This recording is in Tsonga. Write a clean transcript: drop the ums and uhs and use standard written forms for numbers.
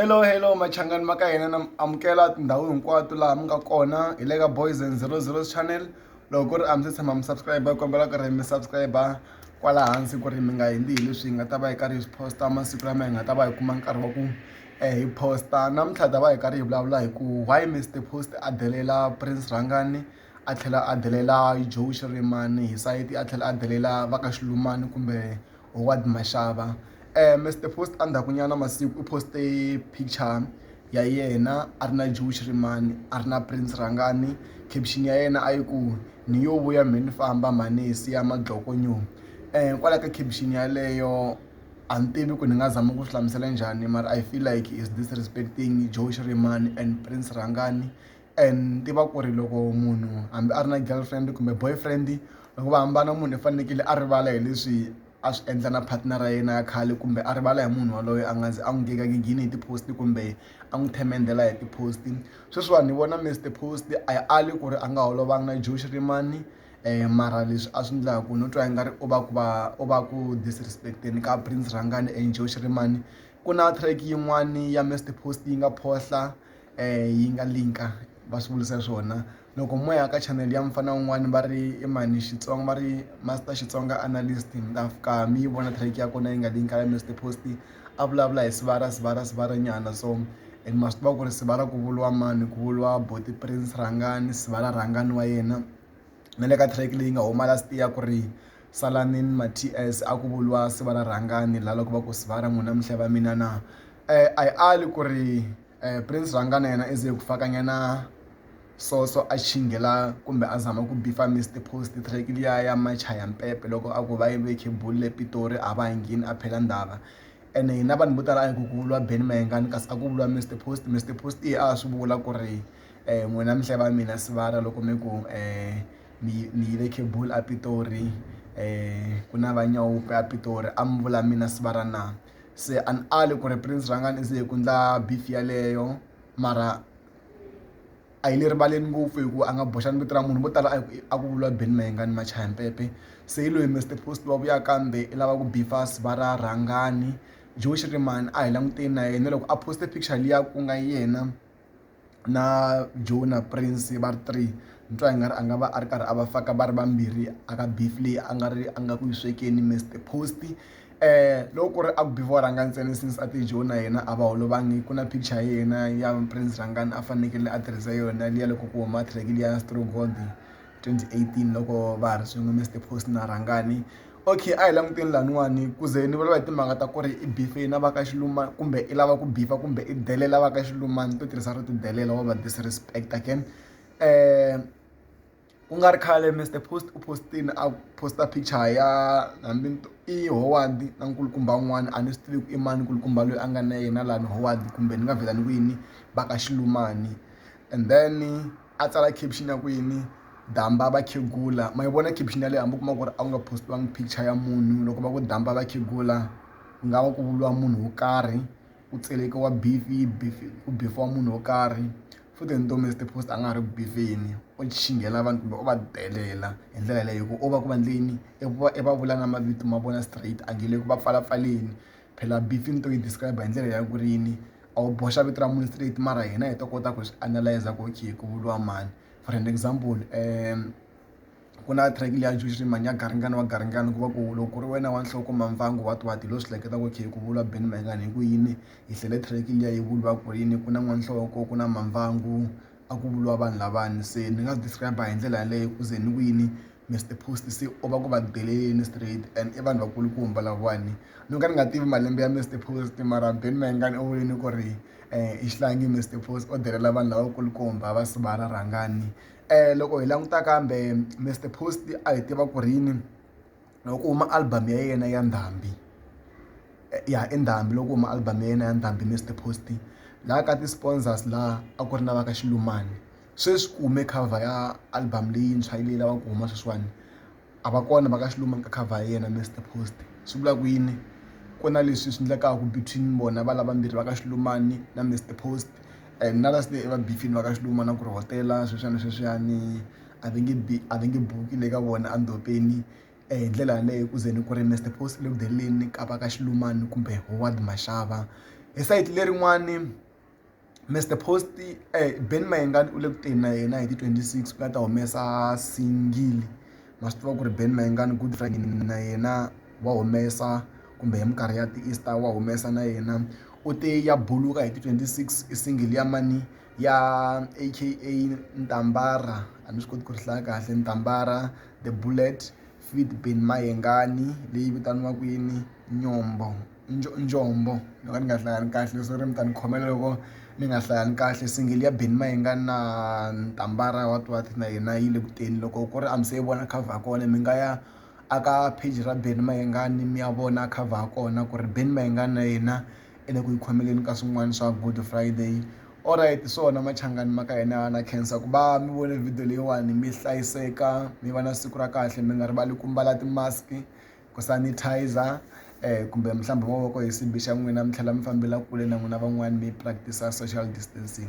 Hello hello machangani ma ka hina na mi amukela tindhawu hinkwato laha mi nga kona hi le ka Boys and 00 channel loko ku ri a mi se tshama mi subscribe hi kombela ku ri mi subscribe kwala hansi ku ri mi nga hundzi hi leswi hi nga ta va hi karhi hi swi post-a masiku lama hi nga ta va hi kuma nkarhi wa ku hi post-a namuntlha hi ta va hi karhi hi vulavula hi ku why Mister Post a delela Prince Rhangani a tlhela a delela Joe Shirimani hi sayiti a tlhela a delela va ka Xilumani kumbe Howard Mashava. Mister Post endzhakunyana masiku u post-e picture ya yena a ri na Joe Shirimani a ri na Prince Rhangani caption ya yena a yi ku ni yo vuya mhe ni famba mhani hi siya madlokonyo. Kwala ka caption yaleyo a ni tivi ku ni nga zama ku swi hlamusela njhani mara I feel like is disrespecting Joe Shirimani and Prince Rhangani and ni tiva ku ri loko munhu hambi a ri na girlfriend kumbe boyfriend loko va hambana munhu i fanekele a rivala hi leswi a swi endla na partner ya yena ya khale kumbe a rivala hi munhu yaloye a nga ze a n'wi gegagegini hi ti-post kumbe a n'wi themendhela hi ti-post. Sweswiwani ni vona Mister Post a hi ali ku ri a nga holovanga na Joe Shirimani mara leswi a swi endlaku no twa ingari u va ku va u va ku disrespect-eni ka Prince Rhangani and Joe Shirimani. Ku na track yin'wani ya Mister Post yi nga phohla yi nga link-a va swi vulisa swona loko mo ya ka channel ya mufana wun'wani va ri i mani Xitsonga va ri Master Xitsonga analyst mi ta fika mi yi vona track ya kona yi nga link-a ya Mister Post a vulavula hi sivara sivara sivara nyana so and ma swi tiva ku ri sivara ku vuriwa mani ku vuriwa boti Prince Rhangani sivara Rhangani wa yena na le ka track leyi nga huma last year ku ri salani ni ma T_S a ku vuriwa sivara Rhangani laha loko va ku sivara n'wina mi hleva mina na a hi ali ku ri Prince Rhangani yena i ze ku fakanyana soso a chinghela kumbe a zama ku bifa Mister Post track liya ya Machaya Mpepe loko a ku va yive cable le Pitori a va ha ngheni a phela ndhawu ene hina vanhu vo tala a hi ku ku vuriwa Benny Mayengani kasi a ku vuriwa Mister Post Mister Post i ye a swi vula ku ri n'wina mi hleva mina sivara loko mi ku mi ni yive cable a Pitori ku na va nyaope a Pitori a mi vula mina sivara na. Se a ni ali ku ri Prince Rhangani i ze hi ku endla beef yaleyo mara a yi le rivaleni ngopfu hi ku a nga boxangi vito ra munhu vo tala a ku a ku vuriwa Benny Mayengani Machaya Mpepe se hi loyi Mister Post wa vuya kambe i lava ku bifa siva ra Rhangani Joe Shirimani a hi languteni na yena loko a post-e picture liya ku nga yena na Joe na Prince va ri three ni twa i nga ri a nga va a ri karhi a va faka va ri vambirhi a ka beef leyi a nga ri a nga ku yi swekeni Mister Post loko ku ri a ku bifiwa Rhangani ntsena since a te Joe na yena a va holovangi ku na picture ya yena ya Prince Rhangani a fanekele a tirhisa yona liya loko ku huma track liya ya Strong God 2018 loko va ha ri swin'we Mister Post na Rhangani. Okay a hi languteni laniwani ku ze ni vulavula hi timhaka ta ku ri i bife na va ka Xilumani kumbe i lava ku bifa kumbe i delela va ka Xilumani to tirhisa rito delela wa va disrespect ke ku nga ri khale Mister Post u post-ini a post-a picture ya hambi i Howard na nkulukumba un'wana a ni swi tivi ku i mani nkulukumba loyi a nga na yena lani Howard kumbe ni nga vhela ni ku yini va ka Xilumani and then a tsala caption ya ku yini damba vakhegula ma yi vona caption yaleyo hambi u kuma ku ri a ku nga post-iwangi picture ya munhu loko va ku damba vakhegula ku nga va ku vuriwa munhu wo karhi ku tselekiwa beef beef ku bifiwa munhu wo karhi futhi ni to Mister Post a nga ha ri ku bifeni u chinghela vanhu kumbe u va delela hi ndlela yaleyo hi ku u va ku va endleni i va i va vula na mavito ma vona straight a nge le ku va pfalapfaleni phela beef ni to yi describe hi ndlela ya ku ri yini a wu boxa vito ra munhu straight mara hina hi ta kota ku swi analyze ku okay ku vuriwa mani for an example ku na track liya Joe Shirimani ya garingani wa garingani ku va ku loko ku ri wena wa nhloko mamvangu what what hi lo swi hleketa ku okay ku vuriwa Benny Mayengani hi ku yini hi hlele track liya yi vuriwa ku yini ku na n'wanhloko ku na mamvangu a ku vuriwa vanhu lavani se ni nga swi describe hi ndlela yaleyo ku ze ni ku yini Mister Post se u va ku va deleleni straight and i vanhu vakulukumba lavawani no ka ni nga tivi malembe ya Mister Post mara Benny Mayengani u vulini ku ri i xihlangi Mister Post o delela vanhu lavakulukumba va sivara Rhangani loko hi languta kambe Mister Post a hi tiva ku ri yini loko ku huma album ya yena ya ndhambi ya i ndhambi loko ku huma album ya yena ya ndhambi Mister Post laha ka ti-sponsors laha a ku ri na va ka Xilumani sweswi ku hume cover ya album leyintshwa leyi lavaka ku huma sweswiwani a va kona va ka Xilumani ka cover ya yena Mister Post swi vula ku yini ku na leswi swi endlekaka between vona va lavambirhi va ka Xilumani na Mister Post and na last day va bifini va ka Xilumani na ku rhotela sweswiya na sweswiyani a va nge bi a va nge buki le ka vona endzhopeni hi ndlela yaleyo ku ze ni ku ri Mister Post le ku deleleni ka va ka Xilumani kumbe Howard Mashava. Hi sayiti lerin'wani Mister Post Benny Mayengani u le ku teni na yena hi ti 26 ku la ta humesa single ma swi tiva ku ri Benny Mayengani good friend na yena wa humesa kumbe hi minkarhi ya ti-Easter wa humesa na yena u te ya buluka hi ti 26 i single ya mani ya A_K_A Ntambara a ni swi koti ku ri hlaya kahle Ntambara the bullet feat Benny Mayengani leyi vitaniwaka yini Nyombo. Njombo no ka ni nga hlayangi kahle sorry mi ta ni khomela loko ni nga hlayangi kahle single ya Benny Mayengani na Ntambara what what na yena yi le ku teni loko ku ri a mi se yi vona cover ya kona mi nga ya a ka page ra Benny Mayengani mi ya vona cover ya kona ku ri Benny Mayengani na yena i le ku yi khomeleni ka swin'wana swa Good Friday. Alright hi swona Machangani ma ka hina na khensa ku va mi vone video leyiwani mi hlayiseka mi va na siku ra kahle mi nga rivali ku mbala ti-mask. Ku sanitizer kumbe mi hlamba mavoko hi xisibi xa n'wina mi tlhela mi fambela kule na n'wina van'wani mi practice-a social distancing.